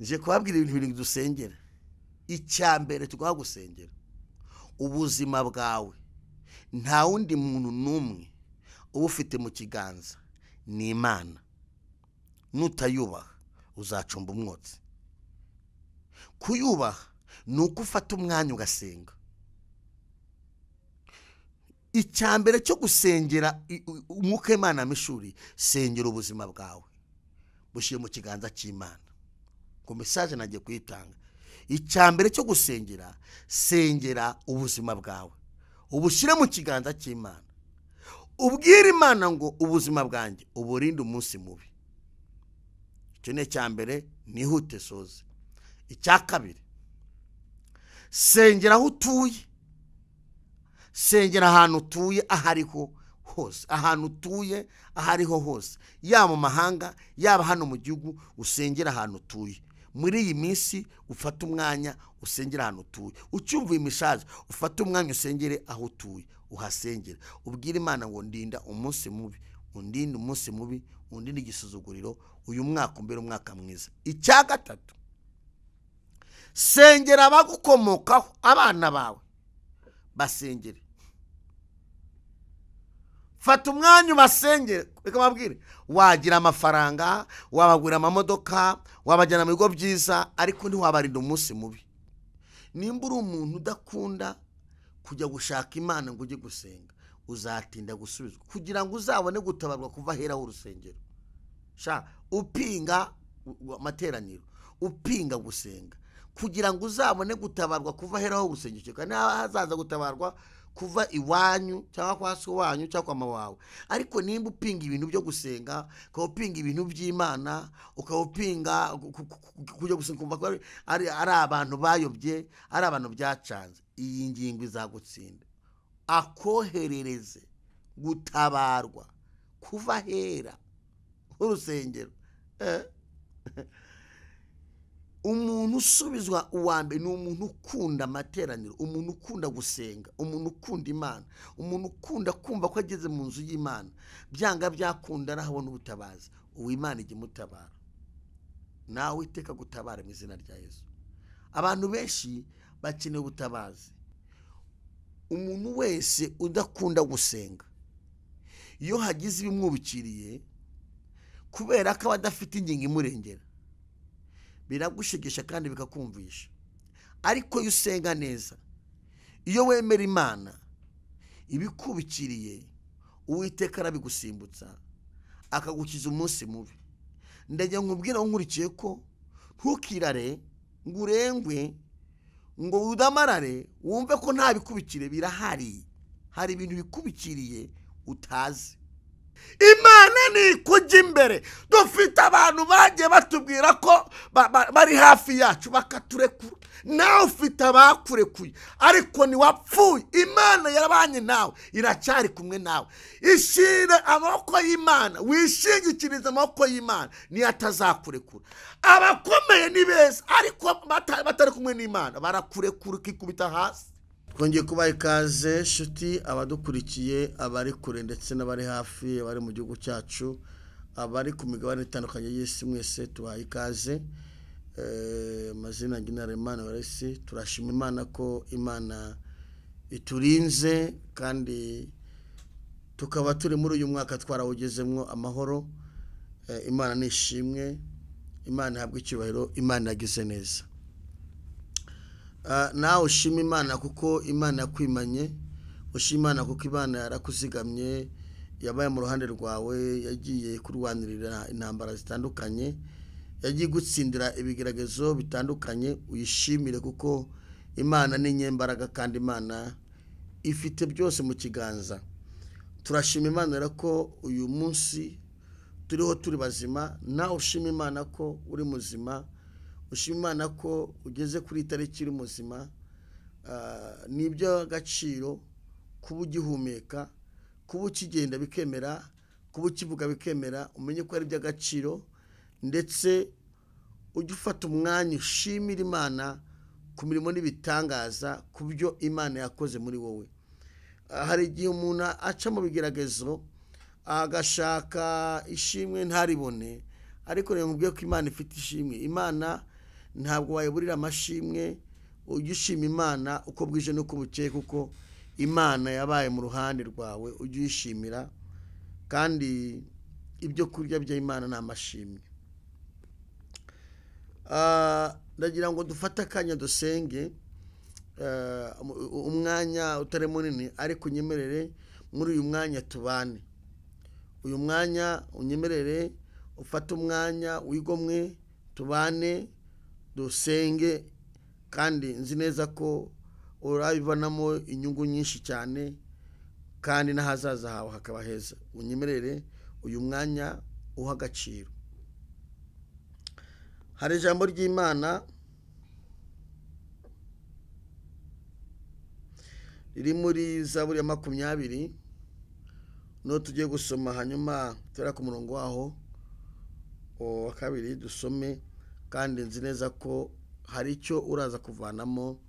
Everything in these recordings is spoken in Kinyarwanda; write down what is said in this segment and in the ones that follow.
Nje kubabwira ibintu bibiri dusengera. Icya mbere tugomba gusengera ubuzima bwawe, nta wundi muntu n'umwe uba ufite mu kiganza, ni Imana. Nutayubaha uzacumba umwotsi. Kuyubaha ni uko ufata umwanya ugasenga. Icya mbere cyo gusengera umwuka w'Imana mishuri, sengera ubuzima bwawe bushyire mu kiganza cy'Imana. Ngo message nagiye kuyitanga. Icya mbere cyo gusengera, sengera ubuzima bwawe ubushyire mu kiganza cy'Imana. Ubwire Imana ngo ubuzima bwanjye uburinde umunsi mubi. Icyo ni icya mbere, nihute soze. Icya kabiri, sengera aho utuye. Sengera ahantu utuye ahariho hose, ahantu utuye ahariho hose, yaba mu mahanga yaba hano mu gihugu, usengera ahantu utuye. Muri iyi minsi ufate umwanya usengera ahantu utuye. Ucyumva imishaje ufate umwanya usengere aho utuye, uhasengere. Ubwire Imana ngo ndinda umunsi mubi, undinde umunsi mubi, undinde igisuzuguriro, uyu mwaka umbere umwaka mwiza. Icya gatatu, sengera abagukomokaho, abana bawe basengere. Fata umwanya ubasengere. Reka babwire, wagira amafaranga, wabagura amamodoka, wabajyana mu bigo byiza, ariko ntiwabarinda umunsi mubi. Nimba uri umuntu udakunda kujya gushaka Imana ngo ujye gusenga, uzatinda gusubizwa kugira ngo uzabone gutabarwa kuva ahera h'urusengero. Sha upinga amateraniro, upinga gusenga, kugira ngo uzabone gutabarwa kuva ahera h'urusengero. Kandi hazaza gutabarwa kuva iwanyu cyangwa kwa so wanyu cyangwa kwa mama wawe. Ariko nimba upinga ibintu byo gusenga, ukaba upinga ibintu by'Imana, ukaba upinga kujya gusenga, kumva ko ari abantu bayobye, ari abantu byacanze, iyi ngingo izagutsinda. Akoherereze gutabarwa kuva ahera h'urusengero. Umuntu usubizwa uwa mbere ni umuntu ukunda amateraniro, umuntu ukunda gusenga, umuntu ukunda Imana, umuntu ukunda kumva ko ageze mu nzu y'Imana. Byanga byakunda arahabona ubutabazi. Uwimana ijya imutabara. Nawe iteka gutabara mu izina rya Yesu. Abantu benshi bakeneye ubutabazi. Umuntu wese udakunda gusenga, iyo hagize ibimwubikiriye kubera ko aba adafite ingingo imurengera, biragushegesha kandi bikakumvisha. Ariko iyo usenga neza, iyo wemera Imana, ibikubikiriye Uwiteka arabigusimbutsa akagukiza umunsi mubi. Ndajya nkubwira nkurikiye ko ntukirare ngo urengwe ngo udamarare wumve ko nta bikubikire birahari. Hari ibintu bikubikiriye utazi. Imana ni kujya imbere. Dufite abantu bagiye batubwira ko bari hafi yacu bakaturekura. Nawe ufite abakurekuye, ariko ntiwapfuye. Imana yarabanye nawe, iracyari kumwe nawe. Ishire amaboko y'Imana, wishingikirize amaboko y'Imana, niyo atazakurekura. Abakomeye ni beza, ariko batari kumwe n'Imana barakurekura ukikubita hasi. Twongeye kubaha ikaze nshuti, abadukurikiye, abari kure ndetse n'abari hafi, abari mu gihugu cyacu, abari ku migabane itandukanye y'isi, mwese tubaha ikaze. Amazina Imana Waresi. Turashima Imana ko Imana iturinze kandi tukaba turi muri uyu mwaka twarawugezemwo amahoro. Imana nishimwe, Imana ihabwe icyubahiro, Imana yagize neza. Nawe ushima Imana kuko Imana yakwimanye, ushima Imana kuko Imana yarakuzigamye, yabaye mu ruhande rwawe, yagiye kurwanirira intambara zitandukanye, yagiye gutsindira ibigeragezo bitandukanye. Uyishimire kuko Imana ni nyembaraga kandi Imana ifite byose mu kiganza. Turashima Imana rero ko uyu munsi turiho turi bazima. Nawe ushima Imana ko uri muzima, ushima Imana ko ugeze kuri tariki uri muzima. Ni iby'agaciro kuba ugihumeka, kuba ukigenda bikemera, kuba ukivuga bikemera, umenye ko ari iby'agaciro. Ndetse ujye ufata umwanya ushimira Imana ku mirimo n'ibitangaza, ku byo Imana yakoze muri wowe. Hari igihe umuntu aca mu bigeragezo agashaka ishimwe ntaribone, ariko rero nkubwiye ko Imana ifite ishimwe. Imana Ntabwo wayiburira amashimwe. Ujye ushima Imana uko bwije n'uko bukeye, kuko Imana yabaye mu ruhande rwawe, ujye uyishimira. Kandi ibyo kurya by'Imana ni amashimwe. Ndagira ngo dufate akanya dusenge, umwanya utari munini, ariko unyemerere muri uyu mwanya tubane. Uyu mwanya unyemerere ufate umwanya wigomwe tubane dusenge, kandi nzi neza ko urabivanamo inyungu nyinshi cyane, kandi n'ahazaza hawe hakaba heza. Unyemerere uyu mwanya uha agaciro. Hari ijambo ry'Imana riri muri Zaburi ya 20, no tugiye gusoma, hanyuma tera ku murongo waho wa 2 dusome, kandi nzi neza ko hari icyo uraza kuvanamo,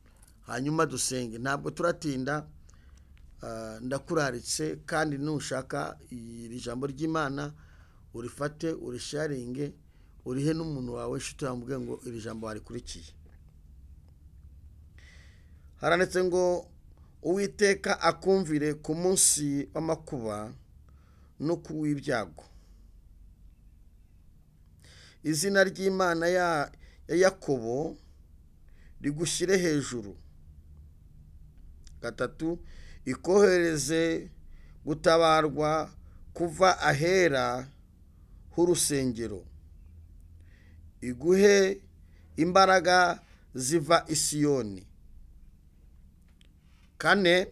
hanyuma dusenge. Ntabwo turatinda, ndakuraritse, kandi nushaka iri jambo ry'Imana urifate, urisharinge, urihe n'umuntu wawe inshuti yamubwiye ngo iri jambo warikurikiye. Haranditse ngo Uwiteka akumvire ku munsi w'amakuba no ku w'ibyago. Izina ry'Imana ya Yakobo rigushyire hejuru. 3, ikohereze gutabarwa kuva ahera h'urusengero, iguhe imbaraga ziva i Siyoni. 4,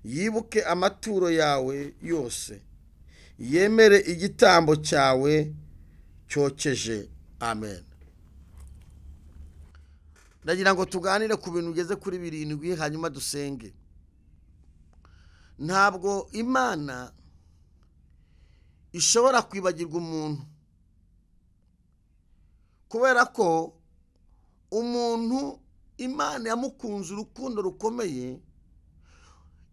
yibuke amaturo yawe yose, yemere igitambo cyawe cyokeje. Amen. Ndagira ngo tuganire ku bintu bigeze kuri 7, hanyuma dusenge. Ntabwo Imana ishobora kwibagirwa umuntu, kubera ko umuntu Imana yamukunze urukundo rukomeye.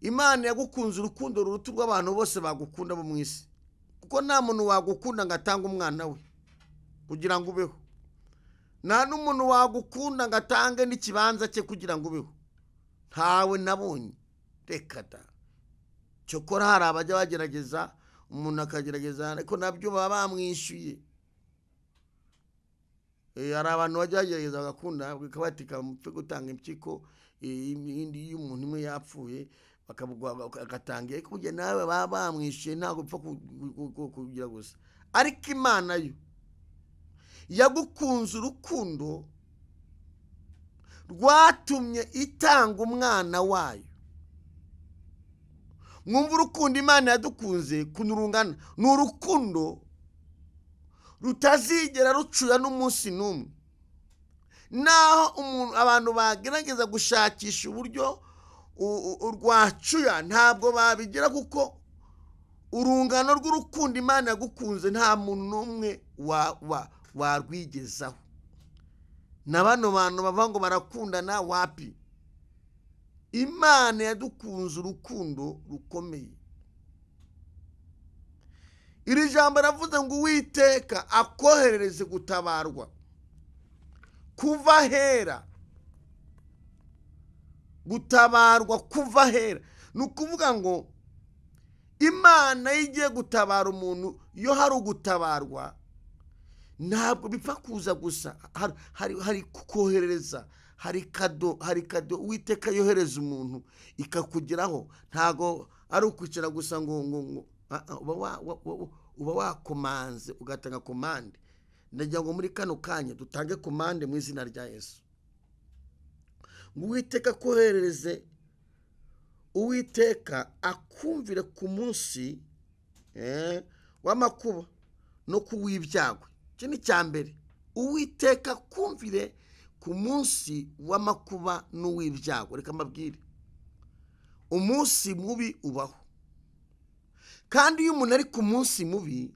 Imana yagukunze urukundo ruruta rw'abantu bose bagukunda bo mu isi, kuko nta muntu wagukunda ngo atange umwana we kugira ngo ubeho, nta n'umuntu wagukunda ngo atange n'ikibanza cye kugira ngo ubeho. Ntawe nabonye, reka da. Cyokora hari abajya bagerageza, umuntu akagerageza, ariko nabyo baba bamwishyuye. Hari abantu bajya bagerageza bagakunda, bakabatika mupfe gutanga impyiko, indi y'umuntu imwe yapfuye agatanga, ariko burya nawe baba bamwishyuye, ntabwo upfa kugira gusa. Ariko Imana yo yagukunze urukundo rwatumye itanga umwana wayo. Mwumva urukundo Imana yadukunze kunurungana, ni urukundo rutazigera rucura n'umunsi n'umwe. Naho umuntu abantu bagerageza gushakisha uburyo urwacuya, ntabwo babigira, kuko urungano rw'urukundo Imana yagukunze nta muntu n'umwe warwigezaho. Na bano bantu bavuga ngo barakundana, wapi. Imana yadukunze urukundo rukomeye. Iri jambo ravuze ngo Uwiteka akoherereze gutabarwa kuva hera. Gutabarwa kuva hera ni ukuvuga ngo Imana igiye gutabara umuntu. Iyo hari ugutabarwa ntabwo bipfa kuza gusa, hari koherereza, hari kado Uwiteka yohereza umuntu ikakugeraho. Ntabwo ari ukwicara gusa ngo ngo uba wakomanze ugatanga komande. Ndagira ngo muri kano kanya dutange komande mu izina rya Yesu. Ngo Uwiteka koherereze, Uwiteka akumvire ku munsi w'amakuba no ku w'ibyago. Iki ni icya mbere. Uwiteka akumvire ku munsi w'amakuba n'uw'ibyago. Reka mbabwire, umunsi mubi ubaho, kandi iyo umuntu ari ku munsi mubi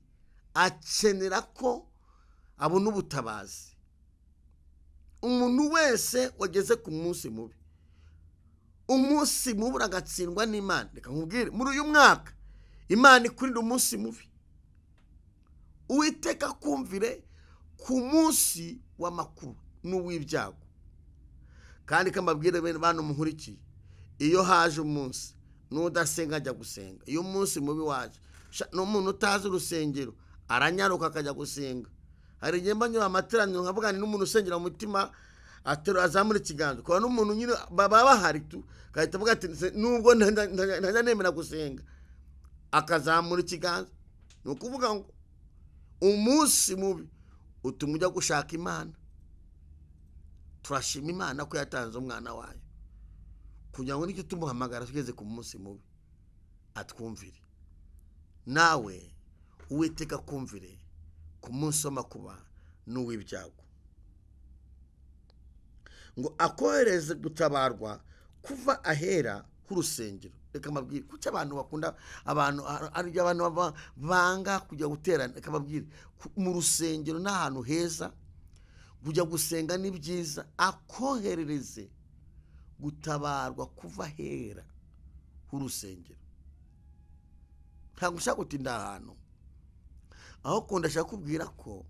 akenera ko abona ubutabazi. Umuntu wese wageze ku munsi mubi, umunsi mubi uragatsindwa n'Imana. Reka nkubwire, muri uyu mwaka Imana ikurinda umunsi mubi. Uwiteka akumvire ku munsi w'amakuba n'uw'ibyago. Kandi kambabwire bene bantu munkurikiye, iyo haje umunsi n'udasenga ajya gusenga. Iyo umunsi mubi waje, n'umuntu utazi urusengero aranyaruka akajya gusenga. Hari igihe mba nyura amateraniro nkavuga nti n'umuntu usengera mu mutima azamura ikiganza, ukabona n'umuntu nyine baba bahari tu, agahita avuga ati nubwo ntajya nemera gusenga, akazamura ikiganza. Ni ukuvuga ngo umunsi mubi utuma ujya gushaka Imana. Turashima Imana ko yatanze umwana wayo kugira ngo nicyo tumuhamagara tugeze ku munsi mubi atwumvire. Nawe Uwiteka akumvire ku munsi w'amakuba n'uw'ibyago, ngo akohereze gutabarwa kuva ahera h'urusengero. Reka mbabwire kuki abantu bakunda abantu, ari abantu banga kujya guterana. Reka mbabwire, mu rusengero ni ahantu heza, kujya gusenga ni byiza. Akoherereze gutabarwa kuva ahera h'urusengero. Ntabwo ushaka gutinda ahantu, aho kunda ashaka kubwira ko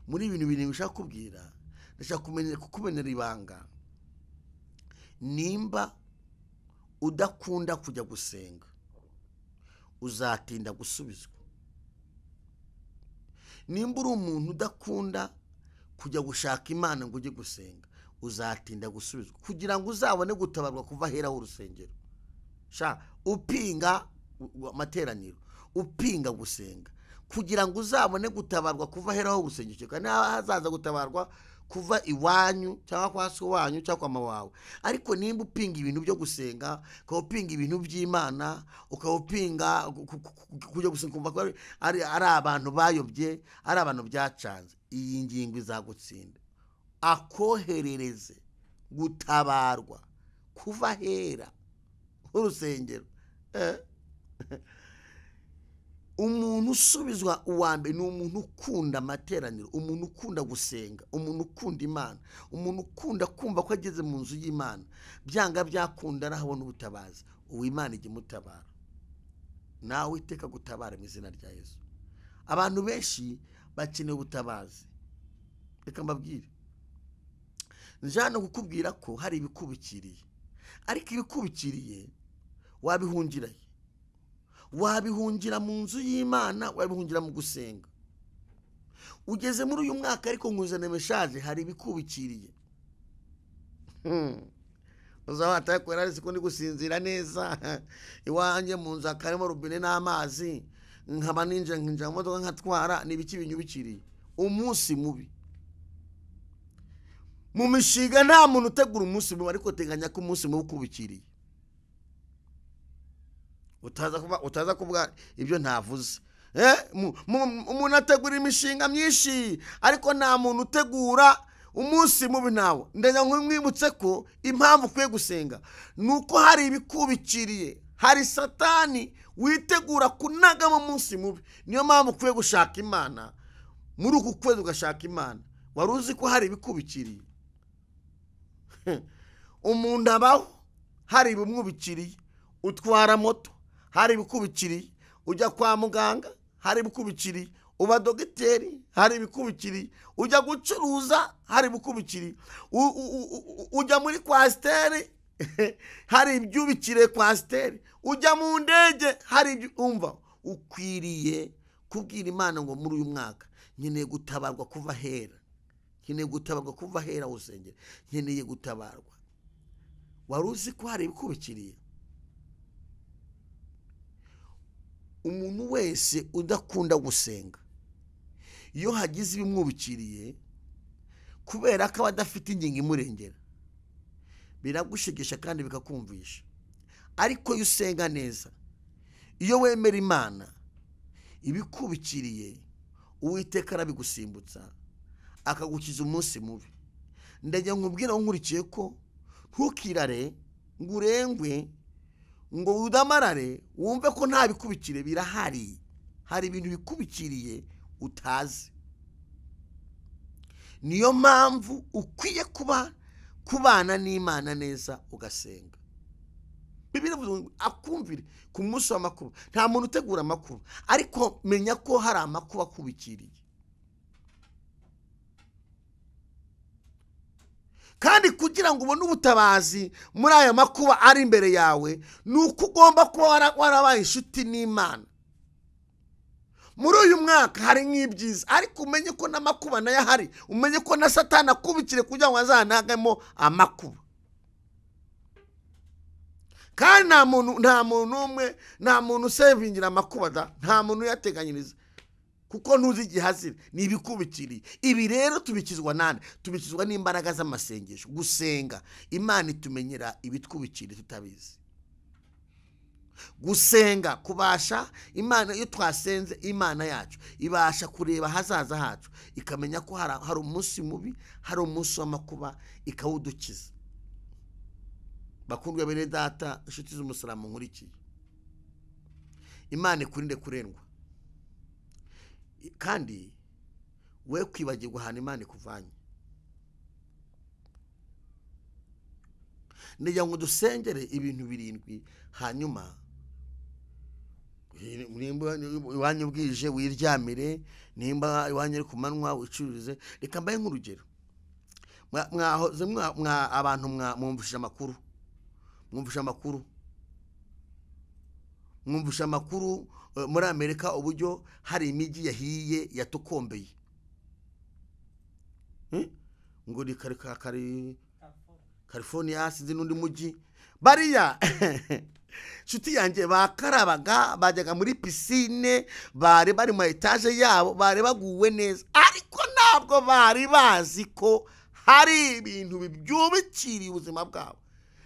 muri ibintu birindwi ushaka kubwira, ndashaka kukumenera ibanga. Nimba udakunda kujya gusenga uzatinda gusubizwa. Nimba uri umuntu udakunda kujya gushaka Imana ngo ujye gusenga uzatinda gusubizwa, kugira ngo uzabone gutabarwa kuva ahera h'urusengero. Sha upinga amateraniro, upinga gusenga, kugira ngo uzabone gutabarwa kuva ahera h'urusengero. Kandi hazaza gutabarwa kuva iwanyu cyangwa kwa so wanyu cyangwa kwa mama wawe. Ariko nimba upinga ibintu byo gusenga, ukaba upinga ibintu by'Imana, ukaba upinga kujya gusenga, kumva ko ari abantu bayobye, ari abantu byacanze, iyi ngingo izagutsinda. Akoherereze gutabarwa kuva ahera h'urusengero. Umuntu usubizwa uwa mbere ni umuntu ukunda amateraniro, umuntu ukunda gusenga, umuntu ukunda Imana, umuntu ukunda kumva ko ageze mu nzu y'Imana. Byanga byakunda arahabona ubutabazi, uw'Imana ijya imutabara. Nawe iteka gutabara mu izina rya Yesu. Abantu benshi bakeneye ubutabazi. Reka mbabwire, njyana kukubwira ko hari ibikubikiriye, ariko ibikubikiriye wabihungirahe? Wabihungira mu nzu y'Imana, wabihungira mu gusenga. Ugeze muri uyu mwaka ariko nkuzane meshaje, hari ibikubikiriye. Uzaba atakwera ari sikundi gusinzira neza iwanjye mu nzu akarimo robine n'amazi, nkaba ninje nkinjira mu modoka nkatwara, ni ibiki binyubikiriye? Umunsi mubi. Mu mishinga nta muntu utegura umunsi mubi, ariko teganya ko umunsi mubi ukubikiriye. Utaza kuvuga ibyo ntavuze. Umuntu ategura imishinga myinshi, ariko nta muntu utegura umunsi mubi nawe. Ndenya nkwibutse ko impamvu ukwiye gusenga nuko hari ibikubikiriye, hari Satani witegura kunagamo umunsi mubi. Niyo mpamvu ukwiye gushaka Imana muri uku kwezi, ugashaka Imana. Wari uzi ko hari ibikubikiriye? Umuntu abaho hari ibimwubikiriye. Utwara moto hari ibikubikiriye, ujya kwa muganga hari ibikubikiriye, uba dogiteri hari ibikubikiriye, ujya gucuruza hari ibikubikiriye, ujya muri kwasiteri hari ibyubikiriye kwasiteri, ujya mu ndege hari umva. Ukwiriye kubwira Imana ngo muri uyu mwaka nkeneye gutabarwa kuva ahera, nkeneye gutabarwa kuva ahera urusengero, nkeneye gutabarwa. Wari uzi ko hari ibikubikiriye? Umuntu wese udakunda gusenga, iyo hagize ibimwubikiriye, kubera ko aba adafite ingingo imurengera, biragushegesha kandi bikakumvisha. Ariko iyo usenga neza, iyo wemera Imana, ibikubikiriye Uwiteka arabigusimbutsa akagukiza umunsi mubi. Ndajya nkubwira nkurikiye ko ntukirare ngo urengwe ngo udamarare wumve ko nta bikubikire. Birahari, hari ibintu bikubikiriye utazi. Niyo mpamvu ukwiye kubana n'Imana neza ugasenga. Bibiliya ivuga ngo akumvire ku munsi w'amakuba. Nta muntu utegura amakuba, ariko menya ko hari amakuba akubikiriye. Kandi kugira ngo ubone ubutabazi muri aya makuba ari imbere yawe, ni uko ugomba kuba warabaye inshuti n'Imana. Muri uyu mwaka hari nk'ibyiza, ariko umenye ko n'amakuba nayo ahari, umenye ko na Satani akubikire kugira ngo azanagemo amakuba. Kandi nta muntu umwe, nta muntu usevingira amakuba da, nta muntu uyateganyiriza, kuko ntuzi igihe azira, ni ibikubikiriye. Ibi rero tubikizwa nande? Tubikizwa n'imbaraga z'amasengesho, gusenga. Imana itumenyera ibitwubikiriye tutabizi. Gusenga kubasha Imana, iyo twasenze Imana yacu ibasha kureba hazaza hacu, ikamenya ko hari umunsi mubi, hari umunsi w'amakuba, ikawudukiza. Bakundwa bene data, inshuti z'umusaraba nkurikiye, Imana ikurinde kurendwa, kandi we kwibagirwa ahantu Imana ikuvanye. Ndagira ngo dusengere ibintu 7, hanyuma nimba iwanyu bwije wiryamire, nimba iwanyu ari ku manywa wicururize. Reka mbaye nk'urugero, mwahoze abantu mwumvishije amakuru, mwumvishije amakuru muri Amerika uburyo hari imijyi yahiye yatokombeye, ngo ni California, sinzi n'undi mujyi. Bariya nshuti yanjye bakarabaga, bajyaga muri pisine, bari bari mu etaje yabo, bari baguwe neza, ariko ntabwo bari bazi ko hari ibintu bibyubikiriye ubuzima bwabo.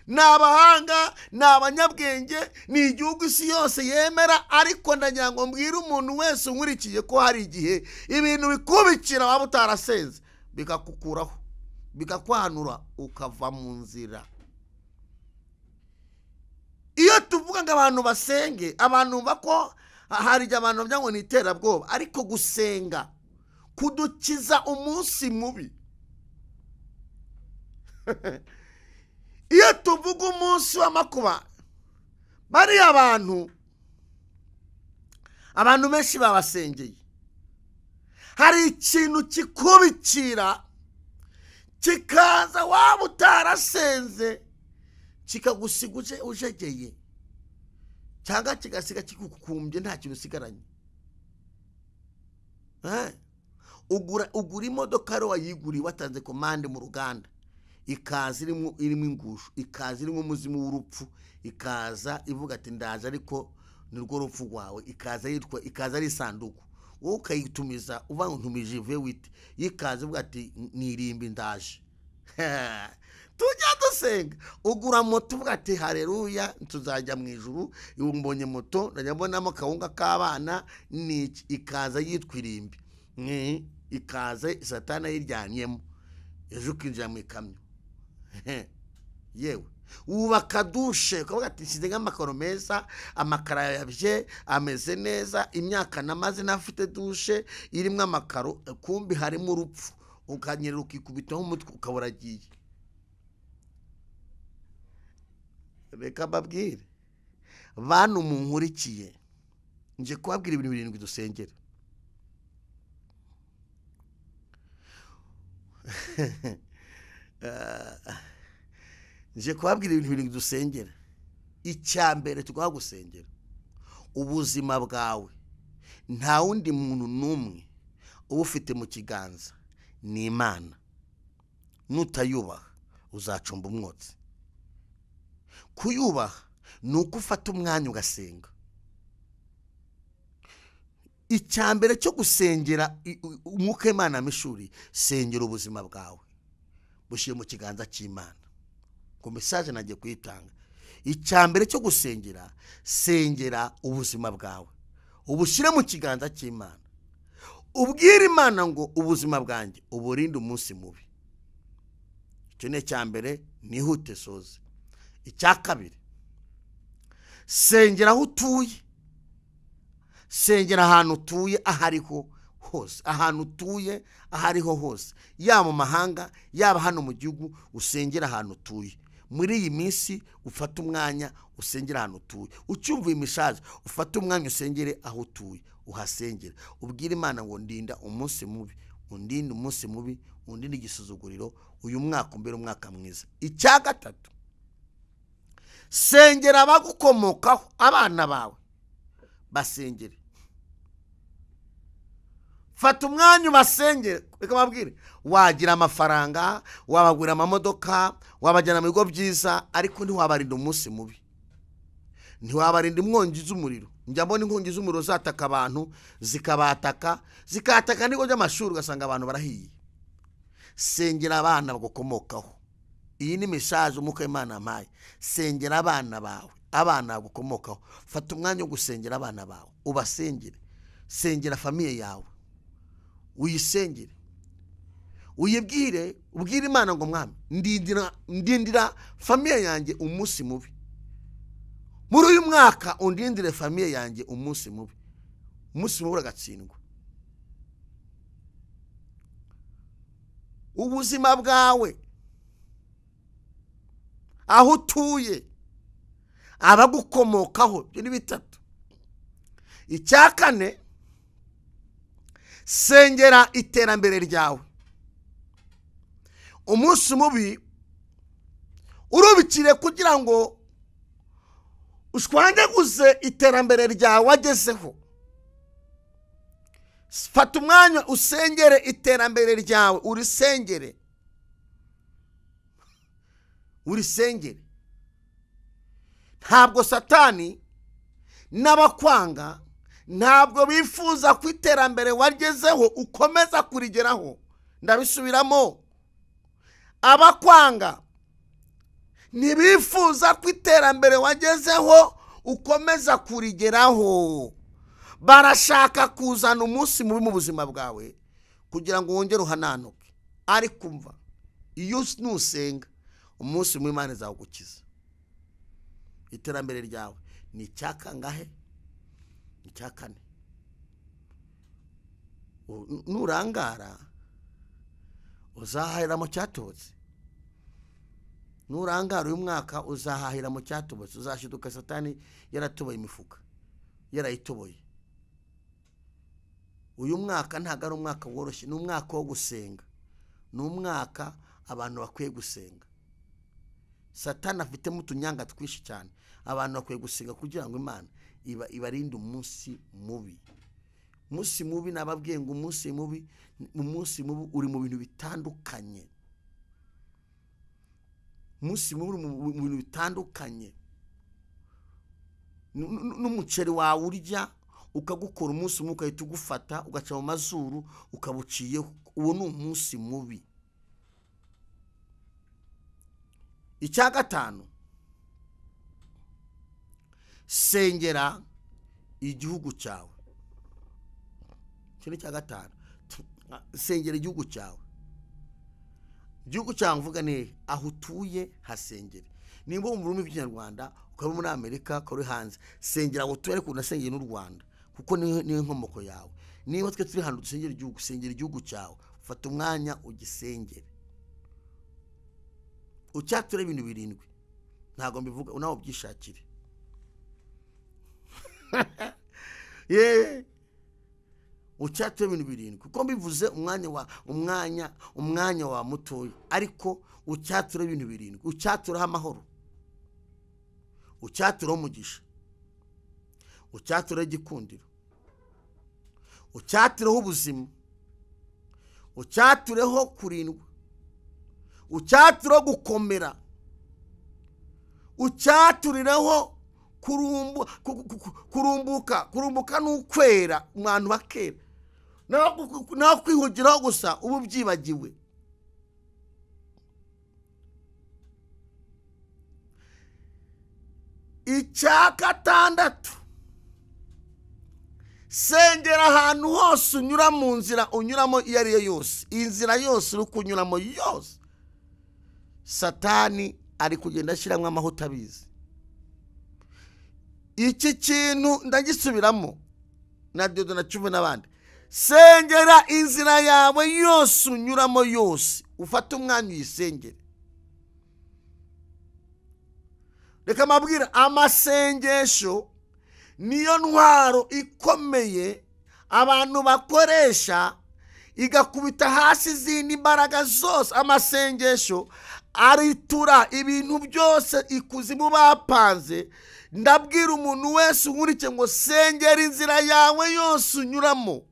Ni abahanga, ni abanyabwenge, ni igihugu isi yose yemera, ariko ndagira ngo mbwire umuntu wese unkurikiye ko hari igihe ibintu bikubikira waba utarasenze bikakukuraho, bikakwanura, ukava mu nzira. Iyo tuvuga ngo abantu basenge, abantu bako hari igihe abantu bavuga ngo ni iterabwoba, ariko gusenga kudukiza umunsi mubi. Iyo tuvuga umunsi w'amakuba, bariya abantu benshi babasengeye, hari ikintu kikubikira kikaza waba utarasenze, kikagusiga ujegeye, cyangwa kigasiga kikukumbye nta kintu usigaranye. Ugura imodoka rero wayiguriye watanze komande mu ruganda, ikaza irimo ingusho, ikaza irimo umuzimu w'urupfu, ikaza ivuga ati ndaje ariko nirwo rupfu rwawe, ikaza yitwa, ikaza ari isanduku, wowe ukayitumiza uva ngo ntumije V8, ikaza ivuga ati nirimbi ndaje. Tujya dusenga, ugura moto uvuga ati haleluya tuzajya mu ijuru, mbonye moto ndajya mbonamo kawunga k'abana, ni ikaza yitwa irimbi, ikaza Satana yiryanyemo, ejo ukinjira mu ikamyo. Yewe wubaka dushe ukavuga ati nshyize nk'amakaro meza, amakara yabye ameze neza, imyaka namaze ntafite dushe irimo amakaro, kumbi harimo urupfu, ukanyerera ukikubitaho umutwe ukabura agiye. Reka mbabwire bantu munkurikiye, nje kubabwira ibintu 7 dusengera. Nje kubabwira ibintu 7 dusengera. Icya mbere tugomba gusengera ubuzima bwawe, nta wundi muntu n'umwe uba ufite mu kiganza, ni Imana. Nutayubaha uzacumba umwotsi. Kuyubaha ni uko ufata umwanya ugasenga. Icya mbere cyo gusengera umwuka w'Imana amishuri, sengera ubuzima bwawe bushyire mu kiganza cy'Imana. Ku message nagiye kuyitanga, icya mbere cyo gusengera, sengera ubuzima bwawe ubushyire mu kiganza cy'Imana, ubwire Imana ngo ubuzima bwanjye uburinde umunsi mubi. Icyo ni icya mbere, nihute soze. Icya kabiri, sengera aho utuye, sengera ahantu utuye ahariho hose, ahantu utuye ahariho hose, yaba mu mahanga yaba hano mu gihugu, usengera ahantu utuye. Muri iyi minsi ufate umwanya usengera ahantu utuye, ucyumva imishaje ufate umwanya usengere aho utuye, uhasengere, ubwire Imana ngo ndinda umunsi mubi, Undinde umunsi mubi, undinde igisuzuguriro, uyu mwaka umbere umwaka mwiza. Icya gatatu, sengera abagukomokaho, abana bawe basengere. Fata umwanya ubasengere. Reka mbabwire, wagira amafaranga, wabagurira amamodoka, wabajyana mu bigo byiza, ariko ntiwabarinda umunsi mubi, ntiwabarinda inkongi z'umuriro. Njya mbona inkongi z'umuriro zataka abantu, zikabataka, zikataka n'ibigo by'amashuri, ugasanga abantu barahiye. Sengera abana bagukomokaho. Iyi ni message Umwuka w'Imana ampaye. Sengera abana bawe, abana bagukomokaho. Fata umwanya wo gusengera abana bawe, ubasengere. Sengera famiye yawe, uyisengere, uyibwire, ubwire Imana ngo Mwami, ndindira famiye yanjye umunsi mubi. Muri uyu mwaka undindire famiye yanjye umunsi mubi. Umunsi mubi uragatsindwa. Ubuzima bwawe, aho utuye, abagukomokaho, ibyo ni bitatu. Icya kane, sengera iterambere ryawe. Umunsi mubi urubikire kugira ngo ushwanyaguze iterambere ryawe wagezeho. Fata umwanya usengere iterambere ryawe, urisengere, urisengere. Ntabwo Satani n'abakwanga ntabwo bifuza ko iterambere wagezeho ukomeza kurigeraho. Ndabisubiramo, abakwanga ntibifuza ko iterambere wagezeho ukomeza kurigeraho. Barashaka kuzana umunsi mubi mu buzima bwawe kugira ngo wongere uhananuke. Ariko umva, iyo nusenga umunsi mubi Imana izagukiza. Iterambere ryawe ni icya kangahe? Ni icya kane. Nurangara uzahahira mu cyatobotse. Nurangara uyu mwaka uzahahira mu cyatobotse, uzashiduka Satani yaratoboye imifuka, yarayitoboye. Uyu mwaka ntabwo ari umwaka woroshye, ni umwaka wo gusenga, ni umwaka abantu bakwiye gusenga. Satani afitemo utunyanga twinshi cyane, abantu bakwiye gusenga kugira ngo Imana ibarinde umunsi mubi. Umunsi mubi, nababwiye ngo umunsi mubi, umunsi mubi uri mu bintu bitandukanye. Umunsi mubi uri mu bintu bitandukanye. N'umuceri wawe urya ukagukora umunsi mubi, ugahita ugufata ugaca mu mazuru ukabuciyeho, uwo ni umunsi mubi. Icya gatanu, sengera igihugu cyawe. Icyo ni icya gatanu, sengera igihugu cyawe. Igihugu cyawe mvuga ni aho utuye, hasengere. Nimba mu rurimi rw'Ikinyarwanda, ukaba muri Amerika, ukaba uri hanze, sengera aho utuye, ariko unasengere n'u Rwanda, kuko niyo nkomoko yawe. Niba twe turi hano dusengera igihugu, sengera igihugu cyawe, fata umwanya ugisengere. Ucyature ibintu birindwi, ntabwo mbivuga, nawe ubyishakire. Ucyature ibintu birindwi, kuko mbivuze umwanya wa mutoya, ariko ucyature ibintu birindwi. Ucyaturaho amahoro, ucyaturaho umugisha, ucyaturaho igikundiro, ucyatureho ubuzima, ucyatureho kurindwa, ucyatureho gukomera, ucyaturireho kurumbuka. Kurumbuka ni ukwera, abantu bakera. Naho kwihugiraho gusa uba ubyibagiwe. Icya gatandatu, sengera ahantu hose unyura mu nzira unyuramo iyo ari yo yose, inzira yose uri kunyuramo yose, Satani ari kugenda ashyiramo amahuta abizi. Iki kintu ndagisubiramo na Dodo na Cuve n'abandi. Sengera inzira yawe yose unyuramo yose, ufate umwanya uyisengere. Reka mabwira, amasengesho niyo ntwaro ikomeye abantu bakoresha Igakubita hasi izindi mbaraga zose. Amasengesho aritura ibintu byose ikuzimu bapanze. Ndabwira umuntu wese unkurikiye ngo sengera inzira yawe yose unyuramo,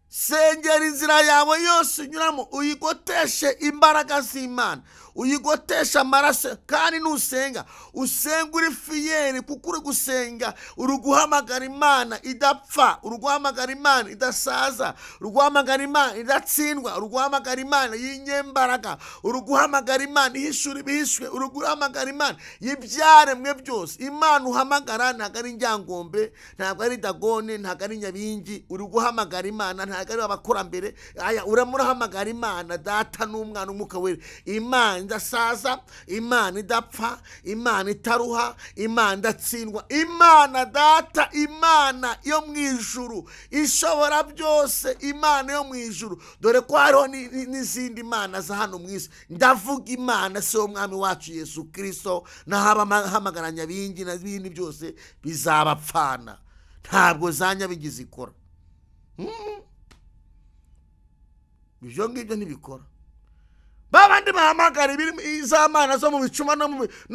sengera inzira yawe yose unyuramo, uyigoteshe imbaraga z'Imana, uyigoteshe amaraso. Kandi nusenga usenga uri fiyeri, kuko uri gusenga uri guhamagara Imana idapfa, uri guhamagara Imana idasaza, uri guhamagara Imana idatsindwa, uri guhamagara Imana y'inyembaraga, uri guhamagara Imana ihishura ibihishwe, uri guhamagara Imana y'ibyaremwe byose. Imana uhamagara ntabwo ari Injyangombe, ntabwo ari Dagone, ntabwo ari Nyabingi. Uri guhamagara Imana ntabwo ari abakurambere. Aya, uramurahamagara Imana Data n'Umwana n'Umwuka Wera, Imana idasaza, Imana idapfa, Imana itaruha, Imana idatsindwa, Imana Data, Imana yo mu ijuru ishobora byose, Imana yo mu ijuru. Dore ko hariho n'izindi mana za hano mu isi. Ndavuga Imana se w'Umwami wacu Yesu Kristo, naho abahamagara Nyabingi n'ibindi byose bizabapfana, ntabwo za Nyabingi zikora. Ibyo ngibyo ntibikora. Babandi bahamagara iz'amana zo mu bicuma no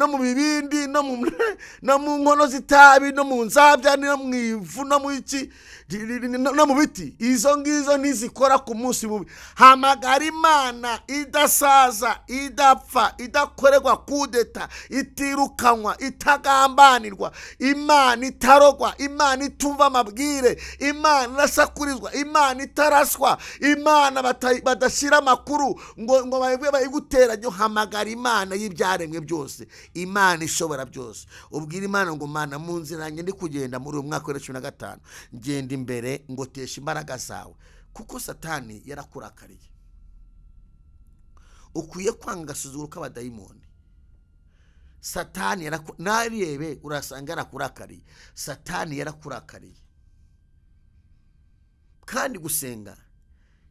mu bibindi no mu nkono z'itabi no mu nzabya no mu ivu no mu iki no mu biti, izo ngizo ntizikora ku munsi mubi. Hamagara Imana idasaza, idapfa, idakorerwa kudeta, itirukanwa, itagambanirwa, Imana itarogwa, Imana itumva amabwire, Imana irasakurizwa, Imana itaraswa, Imana badashyira amakuru ngo bayiguteranye. Hamagara Imana y'ibyaremwe byose, Imana ishobora byose. Ubwira Imana ngo Mana, mu nzira yanjye ndi kugenda muri uyu mwaka wa 2015, ngenda imbere ngotesha imbaraga zawe, kuko Satani yarakurakariye. Ukwiye kwanga agasuzuguro k'abadayimoni. Satani narebe urasanga yarakurakariye. Satani yarakurakariye. Kandi gusenga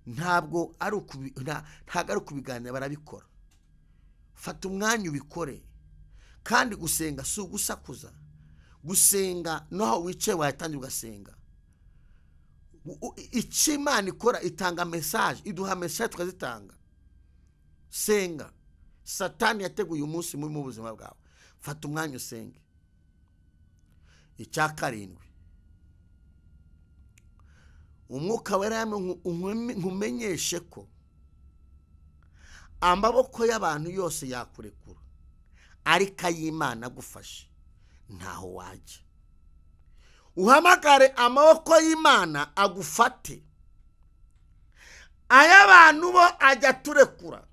ntabwo ari ukubiganira, barabikora. Fata umwanya ubikore. Kandi gusenga si ugusakuza. Gusenga naho wicaye watangira ugasenga. Icyo Imana ikora, itanga message, iduha message tukazitanga. Senga. Satani yateguye umunsi mubi mu buzima bwawe. Fata umwanya usenge. Icya karindwi, Umwuka Wera nkumenyeshe ko amaboko y'abantu yose yakurekura, ariko ay'Imana agufashe ntaho wajya. Uhamagare amaboko y'Imana agufate, ay'abantu bo ajya turekura,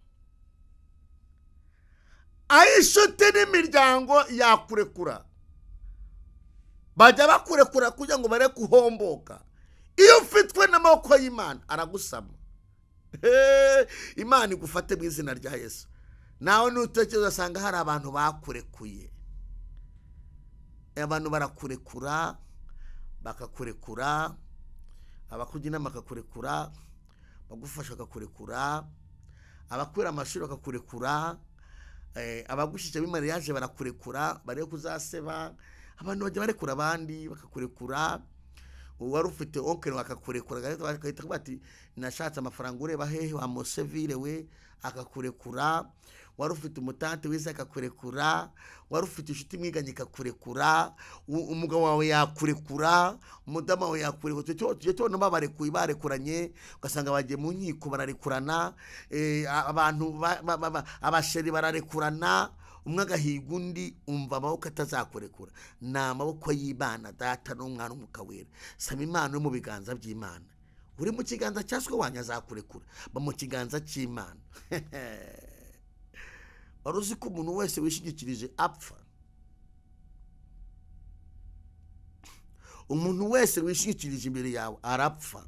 ay'inshuti n'imiryango yakurekura, bajya bakurekura kugira ngo bare kuhomboka. Iyo ufitwe n'amaboko y'Imana aragusama. Imana igufate mu izina rya Yesu. Nawe nutekereza usanga hari abantu bakurekuye. Abantu barakurekura, bakakurekura, abakugira inama bakakurekura, bagufasha bakakurekura, abakwira amashuri bakakurekura, abagushyikira b'imariyaje barakurekura, barebe kuzaseba. Abantu bajya barekura abandi bakakurekura. Wari ufite onkeri bakakurekura, bagahita bati nashatse amafaranga ureba hehe wa Mosevire we, akakurekura. Wari ufite umutante wize akakurekura, wari ufite inshuti mwiganye ikakurekura, umugabo wawe yakurekura, umudamu wawe yakurekura. Tujye tubona babarekuye, barekuranye, ugasanga bagiye mu nkiko bararekurana, abantu abasheri bararekurana, umwe agahiga undi. Umva amaboko atazakurekura ni amaboko y'Imana Data n'Umwana n'Umwuka Wera. Saba Imana uri mu biganza by'Imana. Uri mu kiganza cya so wanyu azakurekura, ba mu kiganza cy'Imana. Wari uzi ko umuntu wese wishingikirije apfa? Umuntu wese wishingikirije imbere yawe arapfa.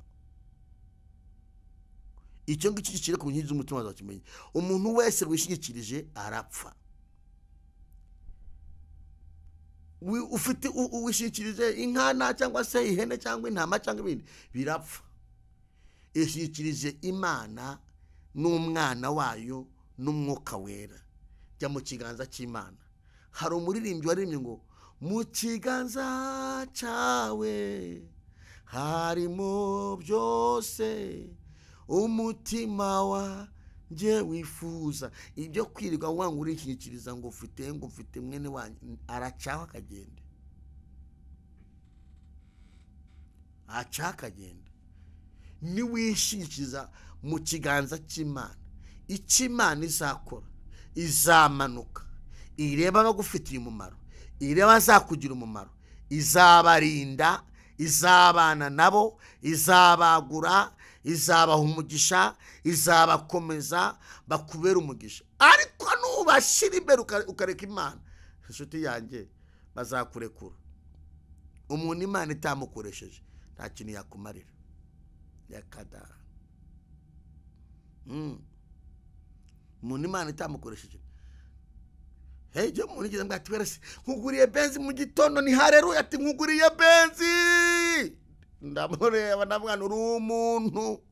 Icyo ngicyo gicire ku nkingi z'umutima uzakimenya. Umuntu wese wishingikirije arapfa. Ufite wishingikirije inkana cyangwa se ihene cyangwa intama cyangwa ibindi, birapfa. Ishingikirije Imana n'Umwana wayo n'Umwuka Wera. Jya mu kiganza cy'Imana. Hari umuririmbyi waririmbye ngo mu kiganza cyawe harimo byose, Umutima wanjye wifuza. Ibyo kwirirwa wanga urishingikiriza ngo ufite mwene wanyu, aracaho akagenda. Acaho akagenda. Niwishingikiriza mu kiganza cy'Imana, icyo Imana izakora izamanuka ireba abagufitiye umumaro, ireba azakugira umumaro, izabarinda, izabana nabo, izabagura, izabaha umugisha, izabakomeza, bakubera umugisha. Ariko nubashyira imbere ukareka Imana, inshuti yanjye, bazakurekura. Umuntu Imana itamukoresheje nta kintu yakumarira. Yakada. Umuntu Imana itamukoresheje. Hey, je umuntu igeze mbwa ati werese nkuguriye benzi mu gitondo, ni haleluya, ati nkuguriye benzi. Ndamureba ndavuga uri umuntu.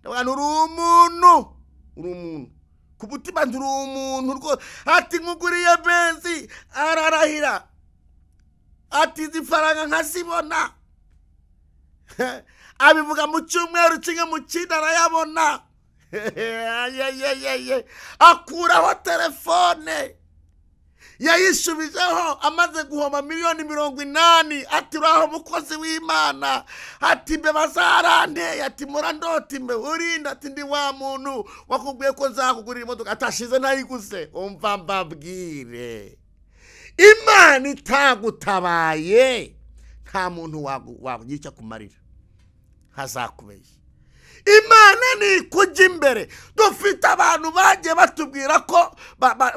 Ndavuga uri umuntu. Uri umuntu. Ku mutima uri umuntu rwose. Ati nkuguriye benzi, ararahira. Ati izi faranga nkazibona. Abivuga mu cyumweru kimwe, mu kindi arayabona. Akuraho telefone yayishubijeho amaze guhoma 80,000,000. Ati uraho mukozi w'Imana, ati mbe bazaranteye, ati murandota imbe urinda, ati ndi wa muntu wakubwiye ko nzakugurira imodoka, atashize ntayiguze. Umva mbabwire, Imana itagutabaye nta muntu wakugira icyo akumarira, hazakubeshya. Imana ni kujya imbere. Dufite abantu bagiye batubwira ko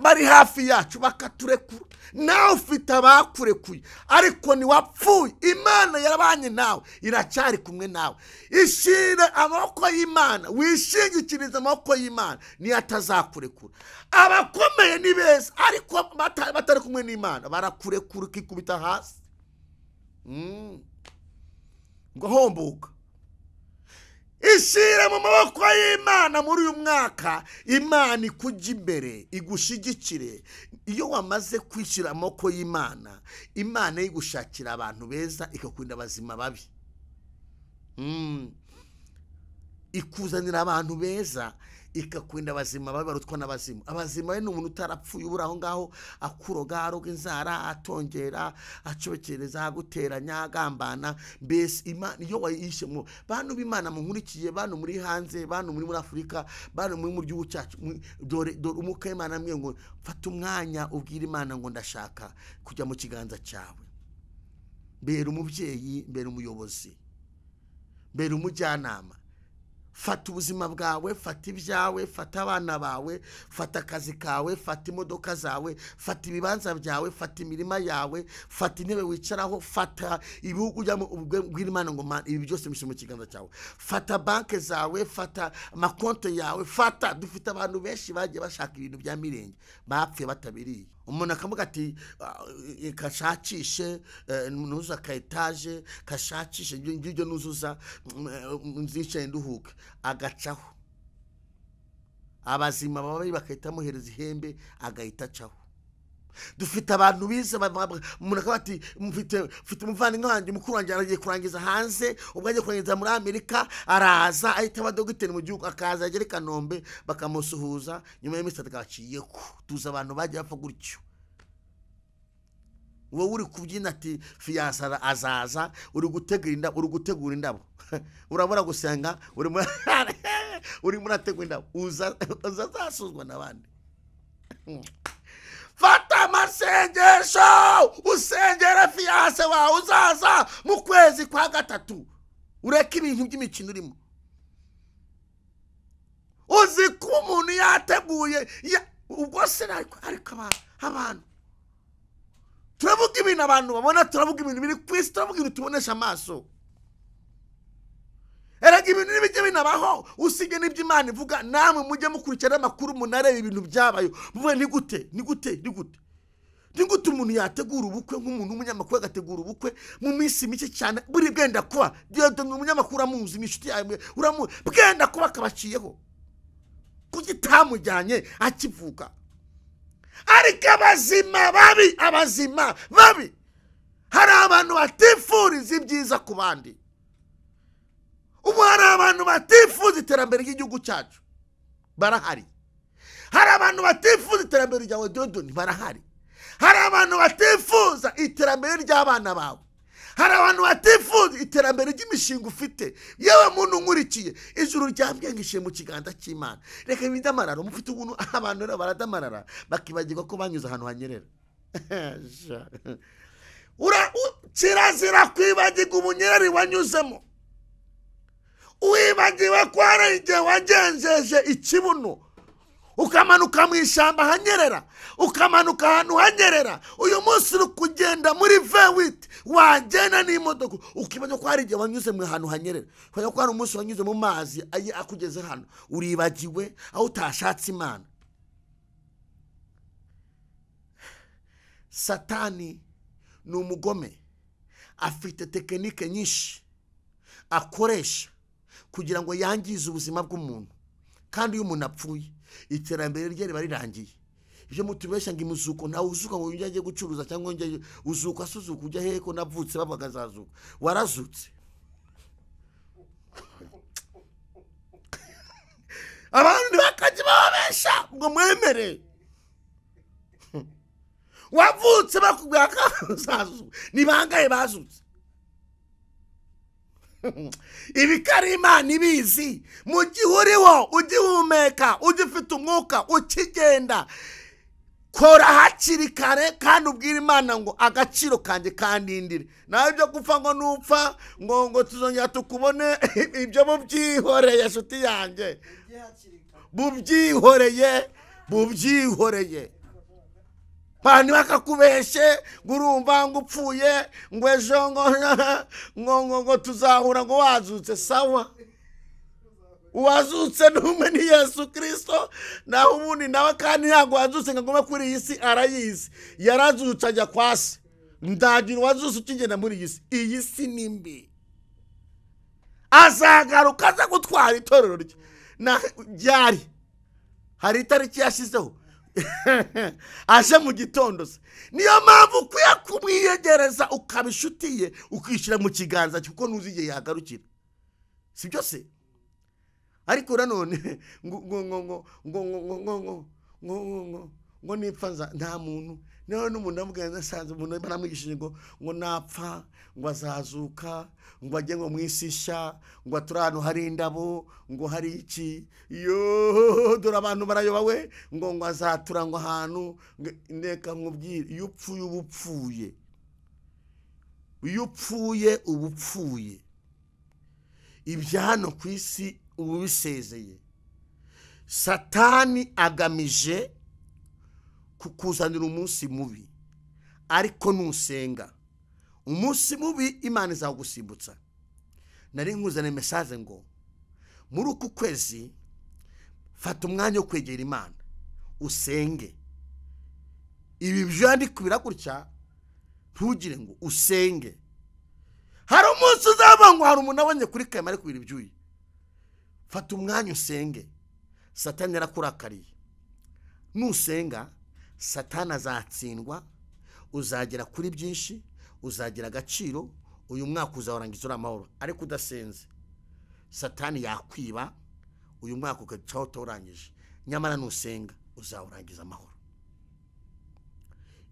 bari hafi yacu bakaturekura. Nawe ufite abakurekuye, ariko ntiwapfuye. Imana yarabanye nawe, iracyari kumwe nawe. Ishire amaboko y'Imana, wishingikirize amaboko y'Imana, niyo atazakurekura. Abakomeye ni beza, ariko batari kumwe n'Imana barakurekura ukikubita hasi. Ngo hombuka. Ishire mu maboko y'Imana muri uyu mwaka, Imana ikujya imbere, igushyigikire. Iyo wamaze kwishyira amaboko y'Imana, Imana igushakira abantu beza, ikakunda abazima babi. Ikuzanira abantu beza, ikakunda abazima babi barutwa n'abazimu. Abazima ni umuntu utarapfuye ubura aho ngaho, akuroga, aroga inzara, atongera, acobekereza, aguteranya, agambana. Mbese Imana iyo wayishe mu bantu b'Imana munkurikiye, bantu muri hanze, bantu muri Afurika, bantu muri mu gihugu cyacu, dore umwuka w'Imana ambwiye ngo fata umwanya ubwire Imana ngo ndashaka kujya mu kiganza cyawe. Mbere umubyeyi, mbere umuyobozi, mbere umujyanama. Fata ubuzima bwawe, fata ibyawe, fata abana bawe, fata akazi kawe, fata imodoka zawe, fata ibibanza byawe, fata imirima yawe, fata intebe wicaraho, fata ibihugu ujyamo, ubwira Imana ngo ibi byose mbishyire mu kiganza cyawe. Fata banke zawe, fata amakonti yawe, fata. Dufite abantu benshi bagiye bashaka ibintu bya mirenge, bapfuye batabiriye. Umuntu akavuga ati kashakishe nuzuza ka etaje, kashakishe ngibyo nuzuza nzicaye nduhuke, agacaho. Abazima babi bakahita amuhereza ihembe, agahita acaho. Dufite abantu bize, umuntu akavuga ati mfite umuvandimwe wanjye, mukuru wanjye aragiye kurangiza hanze, ubwo agiye kurangiza muri Amerika, araza ahita aba dogiteri mu gihugu, akaza agera i Kanombe bakamusuhuza, nyuma y'iminsi itatu akabaciye ko. Tuzi abantu bagiye bapfa gutyo. Wowe uri kubyina ati fiyanse azaza, uri gutegura indabo, uri gutegura indabo. Urabura gusenga, urimo urategura indabo, uzazasuzwa n'abandi. Fata amasengesho, usengere fiyanse wawe uzaza mu kwezi kwa gatatu, ureke ibintu by'imikino urimo. Uzi ko umuntu yateguye, ubwo se ariko abantu turavuga ibintu abantu babona, turavuga ibintu biri ku isi, turavuga ibintu tubonesha amaso. Erega ibintu n'ibijya binabaho, usige n'ibyo Imana ivuga, namwe mujye mukurikirana amakuru, munarebe ibintu byabayo, muvuge ni gute, ni gute, ni gute. Ni gute umuntu yategura ubukwe nk'umuntu w'umunyamakuru agategura ubukwe mu minsi mike cyane, buri bwenda kuba, ni umunyamakuru amuzi, ni inshuti yawe, bwenda kuba akabaciyeho. Kuki itamujyanye akivuka? Ariko abazima babi, abazima babi, hari abantu batifuriza ibyiza ku bandi. Ubu hari abantu batifuza iterambere ry'igihugu cyacu, barahari. Hari abantu batifuza iterambere ryawe Dodoni, barahari. Hari abantu batifuza iterambere ry'abana bawe. Hari abantu batifuza iterambere ry'imishinga ufite. Yewe muntu nkurikiye, ijuru ryambwiye ngo ishyire mu kiganza cy'Imana. Reka ibidamararo mufite ubuntu. Abantu rero baradamarara bakibagirwa ko banyuze ahantu hanyerera. Kirazira kwibagirwa ubunyereri wanyuzemo. Wibagiwe ko hari igihe wagenjeje ikibuno, ukamanuka mu ishyamba hanyerera, ukamanuka ahantu hanyerera. Uyu munsi uri kugenda muri V8, wagenda n'imodoka, ukibagirwa ko hari igihe wanyuze mu hantu hanyerera, kubera ko hari umunsi wanyuze mu mazi akugeze hano. Uribagiwe aho utashatse Imana. Satani ni umugome, afite tekinike nyinshi akoresha kugira ngo yangize ubuzima bw'umuntu. Kandi iyo umuntu apfuye, iterambere rye riba rirangiye. Ibyo mutubeshya ngo imuzuko, ntawe uzuka ngo ujye gucuruza cyangwa njye uzuka asuzuka ujya hehe ko navutse bavuga azazuka. Warazutse. Abantu bakajya babesha ngo mwemere. Wavutse bakubwira ko uzazuka. Ni bangahe bazutse? Ibikari Imana ibizi. Mu gihe uriho ugihumeka, ugifite umwuka, ukigenda, kora hakiri kare kandi ubwire Imana ngo agaciro kanjye kandindire. Nawe ibyo gupfa ngo nupfa ngo tuzongera tukubone, ibyo mubyihoreye nshuti yanjye, bubyihoreye, bubyihoreye. Abantu bakakubeshe ngo urumva ngo upfuye, ngo ejo ngo tuzahura ngo wazutse. Sawa, uwazutse n'umwe ni Yesu Kristo. Naho ubundi nawe kandi ntabwo wazutse ngo agume kuri iyi si, arayizi. Yarazutse ajya kwa se. Ndagira uwazutse ukigenda muri iyi si. Iyi si ni mbi. Azagaruka aza gutwara itorero rye. Na ryari hari itariki yashyizeho aje mu gitondo se. Niyo mpamvu ukwiye kumwiyegereza, ukaba inshuti ye, ukishyira mu kiganza cye, kuko ntuzi igihe yagarukira. Si byo se? Ariko nanone ngo ngo ngo ngo ngo ngo ngo ngo ngo ngo ngo nipfa nta muntu. Nawe n'umuntu amubwira nasanze umuntu baramwigishije ngo napfa ngo azazuka, ngo ajye ngo mu isi nshya, ngo ature ahantu hari indabo, ngo hari iki. Yo, dore abantu barayoba we, ngo azatura ngo ahantu. Ndeka nkubwire, iyo upfuye uba upfuye. Iyo upfuye uba upfuye. Ibya hano ku isi uba ubisezeye. Satani agamije kukuzanira umunsi mubi, ariko nusenga umunsi mubi Imana izagusimbutsa. Nari nkuzane message ngo muri uku kwezi fata umwanya wo kwegera Imana, usenge. Ibi byandikubira gutya, ntugire ngo usenge. Hari umunsi uzaba ngo hari umuntu abonye kuri kamera ari kubira ibyuye. Fata umwanya usenge. Satani yarakurakariye. Nusenga Satani azatsindwa, uzagera kuri byinshi, uzagira agaciro, uyu mwaka uzarangiza uri amahoro. Ariko udasenze, Satani yakwiba, uyu mwaka ugacaho utawurangije. Nyamara nusenga uzawurangiza amahoro.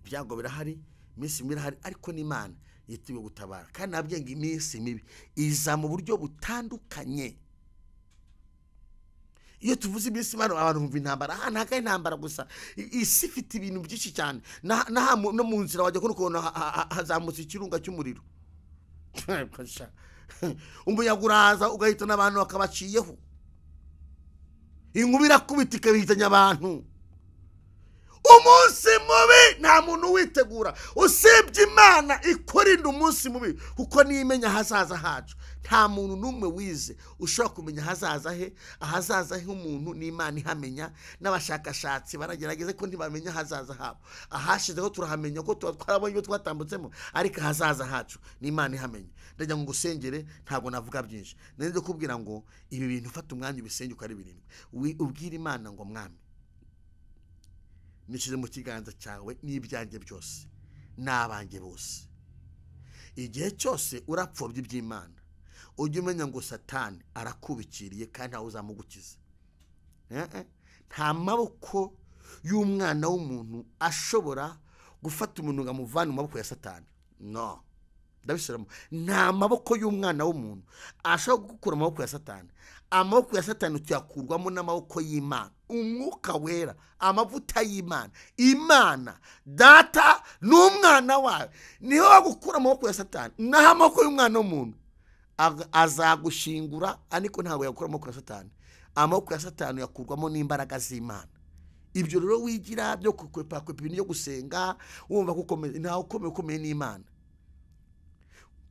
Ibyago birahari, iminsi mibi irahari, ariko n'Imana yiteguye gutabara. Kandi nabwiye ngo iminsi mibi iza mu buryo butandukanye. Iyo tuvuze iminsi mibi abantu bumva intambara. Aha ntabwo ari intambara gusa, isi ifite ibintu byinshi cyane. No mu nzira wajya kubona ukuntu hazamutse ikirunga cy'umuriro. Umuyaga uraza ugahitana abantu bakabaciyeho. Inkuba irakubita ikabihitanya abantu. Umunsi mubi nta muntu witegura usibye Imana ikurinda umunsi mubi, kuko niyo imenya ahazaza hacu. Nta muntu n'umwe wize ushobora kumenya ahazaza he. Ahazaza he umuntu ni Imana ihamenya, n'abashakashatsi baragerageza ko ntibamenya ahazaza habo. Ahashizeho turahamenya ko tuba twarabonye ibyo twatambutsemo, ariko ahazaza hacu ni Imana ihamenya. Ndagira ngo ngusengere, ntabwo navuga byinshi. Nari nzi kubwira ngo ibi bintu ufata umwanya ubisenge uko ari birindwi. Ubwire Imana ngo Mwami, nishyize mu kiganza cyawe n'ibyanjye byose n'abanjye bose. Igihe cyose urapfobya iby'Imana, Ujye umenya ngo Satani arakubikiriye kandi ntawe uzamugukiza. Nta maboko y'umwana w'umuntu ashobora gufata umuntu ngo amuvane mu maboko ya Satani. No, ndabisubiramo, nta maboko y'umwana w'umuntu ashobora gukura amaboko ya Satani. Amaboko ya Satani tuyakurwamo n'amaboko y'Imana, umwuka wera, amavuta y'Imana, Imana Data n'umwana wayo niho bagukura amaboko ya Satani. Naho amaboko y'umwana w'umuntu azagushingura, ariko ntabwo yakura amaboko ya Satani. Amaboko ya Satani yakurwamo n'imbaraga z'Imana. Ibyo rero wigira byo kukwepa ibintu byo gusenga wumva ko ukomeye, ntawe ukomeye, ukomeye n'Imana.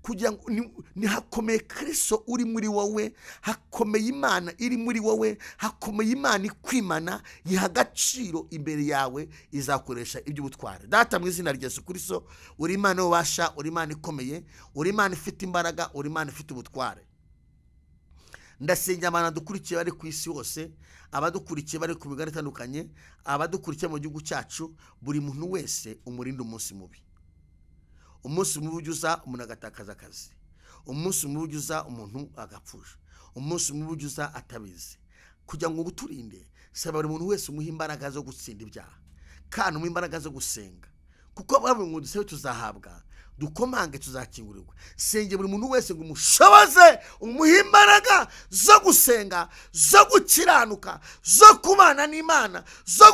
Kugira ngo ni hakomeye Kristo uri muri wowe, hakomeye Imana iri muri wowe, hakomeye Imana ikwimana, yiha agaciro imbere yawe, izakoresha iby'ubutware. Data, mu izina rya Yesu Kristo, uri Imana ubasha, uri Imana ikomeye, uri Imana ifite imbaraga, uri Imana ifite ubutware. Ndasenga abantu dukurikiye bari ku isi hose, abadukurikiye bari ku migabane itandukanye, abadukurikiye mu gihugu cyacu, buri muntu wese umurinde umunsi mubi. Umunsi mubi ujya uza umuntu agatakaza akazi, umunsi mubi ujya uza umuntu agapfusha, umunsi mubi ujya uza atabizi. Kugira ngo uturinde, saba buri muntu wese umuhe imbaraga zo gutsinda ibyaha, kandi umuhe imbaraga zo gusenga, kuko bavuga ngo dusabe tuzahabwa, dukomange tuzakingurirwa. Senge buri muntu wese ngo umushoboze, umuhe imbaraga zo gusenga, zo gukiranuka, zo kubana n'Imana, zo